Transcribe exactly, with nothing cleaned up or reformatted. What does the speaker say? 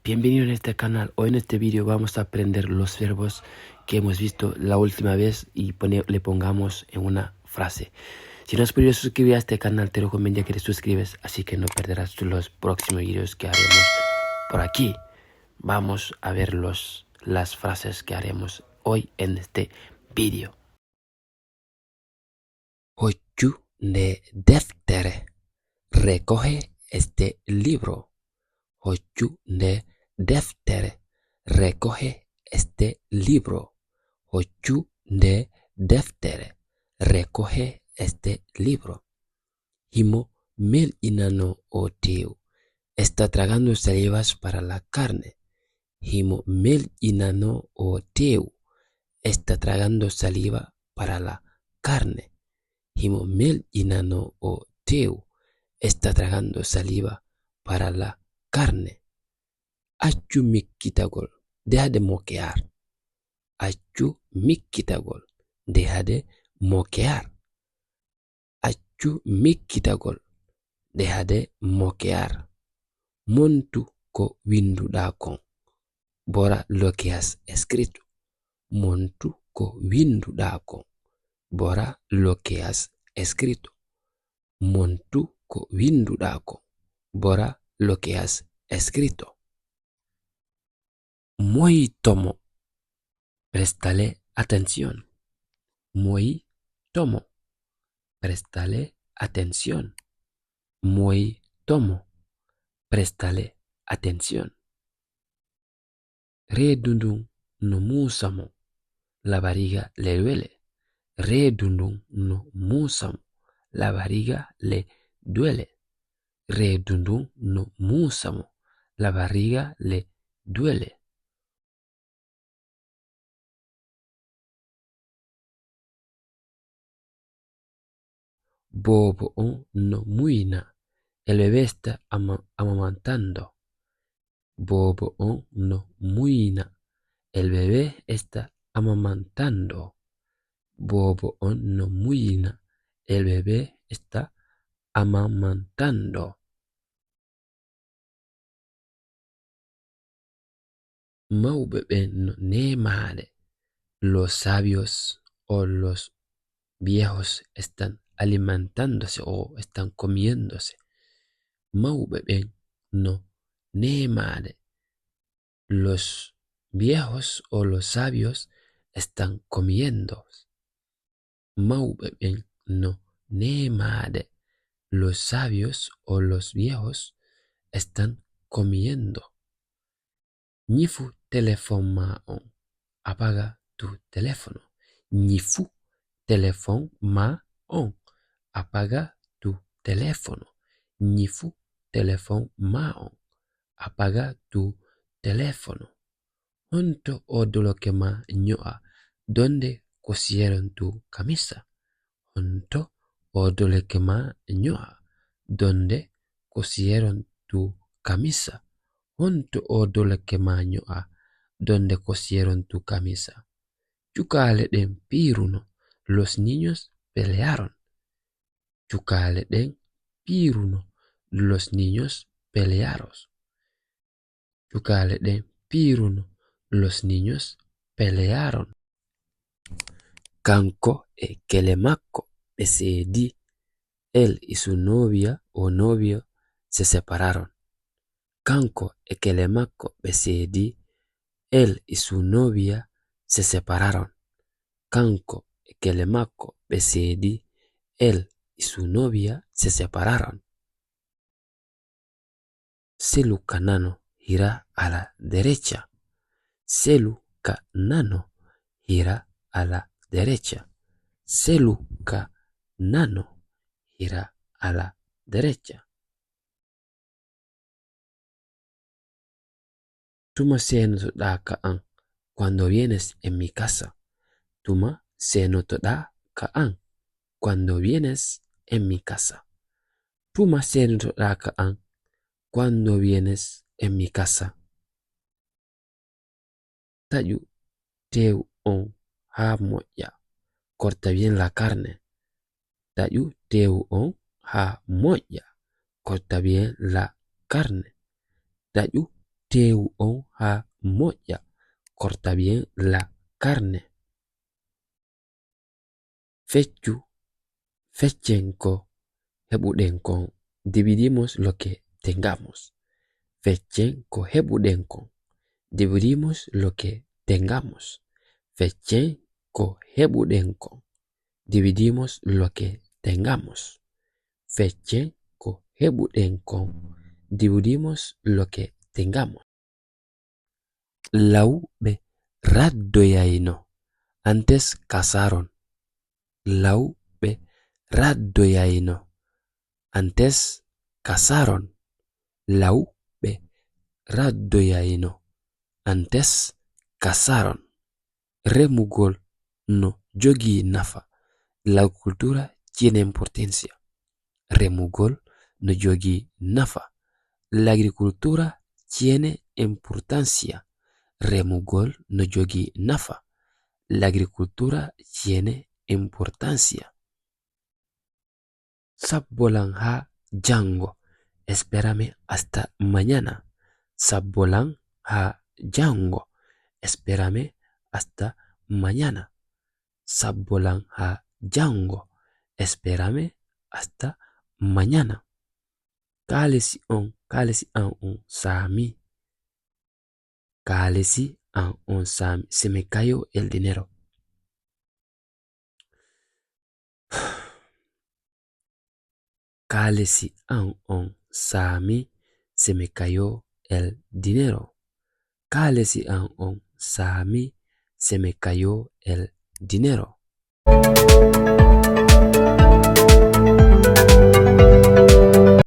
Bienvenido en este canal. Hoy en este video vamos a aprender los verbos que hemos visto la última vez y pone- le pongamos en una frase. Si no has podido suscribir a este canal, te recomiendo que te suscribes, así que no perderás los próximos videos que haremos por aquí. Vamos a ver los, las frases que haremos hoy en este video. Hoccu nde deftere. Recoge este libro. Hoccu nde deftere. Recoge este libro. Hoccu nde deftere. Recoge este libro. Himo melƴinanoo oo teewu. Está tragando salivas para la carne. Himo melƴinanoo oo teewu. Está tragando saliva para la carne. Himo melƴinanoo oo teewu. Está tragando saliva para la carne. Accu mikkitagol. Deja de moquear. Accu mikkitagol. Deja de moquear. Accu mikkitagol. Deja de moquear. Montu ko winnduɗaa kon. Bora lo que has escrito. Montu ko winnduɗaa kon. Bora lo que has escrito. Montu ko winnduɗaa kon. Bora lo que has escrito. Moy tomo. Préstale atención. Moy tomo. Préstale atención. Moy tomo. Préstale atención. Reedu ndun no muusa mo. La barriga le duele. Reedu ndun no muusa mo. La barriga le duele. Reedu ndun no muusa mo. La barriga le duele. Boobo on no muyna. El bebé está ama- amamantando. Boobo on no muyna. El bebé está amamantando. Boobo on no muyna. El bebé está amamantando. Mawɓe ɓen no neemaade. Los sabios o los viejos están alimentándose o están comiéndose. Mawɓe ɓen no neemaade. Los viejos o los sabios están comiendo. Mawɓe ɓen no neemaade. Los sabios o los viejos están comiendo. Ñifu telefon maa on. Apaga tu teléfono. Ñifu telefon maa on. Apaga tu teléfono. Ñifu telefon maa on. Apaga tu teléfono. Honto o doloke maa ño'a? ¿Dónde cosieron tu camisa? Honto o doloke maa ño'a? ¿Dónde cosieron tu camisa? Honto o doloke maa ño'a? ¿Dónde cosieron tu camisa? Cukaale ɗen piiruno. Los niños pelearon. Cukaale ɗen piiruno. Los niños pelearon. Cukaale ɗen piiruno. Los niños pelearon. Kanko e kele makko ɓe seedi. Él y su novia o novio se separaron. Kanko e kele makko ɓe seedi. Él y su novia se separaron. Kanko e kele makko ɓe seedi. Él y su novia se separaron. Selu ka nano, gira a la derecha. Selu ka nano, gira a la derecha. Selu ka nano, gira a la derecha. Tuma seenotoɗaa ka an? ¿Cuándo vienes en mi casa? Tuma seenotoɗaa ka an? ¿Cuándo vienes en mi casa? Tuma seenotoɗaa ka an? ¿Cuándo vienes en mi casa? Taƴu teewu on haa moƴƴa. Corta bien la carne. Taƴu teewu on haa moƴƴa. Corta bien la carne. Taƴu teewu on haa moƴƴa. Corta bien la carne. Feccu, feccen ko heɓuɗen kon. Dividimos lo que tengamos. Feccen ko heɓuɗen kon. Dividimos lo que tengamos. Feccen ko heɓuɗen kon. Dividimos lo que tengamos. Feccen ko heɓuɗen kon. Dividimos lo que tengamos. Law ɓe raddoyayno, antes casaron. Law ɓe raddoyayno, antes casaron. Law ɓe raddoyayno, antes casaron. Remugol no jogii nafa. L'agricoltura tiene importancia. Remugol no jogii nafa. L'agricoltura tiene importancia. Remugol no jogii nafa. L'agricoltura tiene importancia. Sabbolan haa janngo. Espérame hasta mañana. Sabbolan haa janngo. Espérame hasta mañana. Sabbolan haa janngo. Espérame hasta mañana. Kaalisi on, kaalisi an on saami. Kaalisi an on saami. Se me cayó el dinero. Kaalisi an on saami. Se me cayó el dinero. Kaalisi an on saami. Se me cayó el dinero.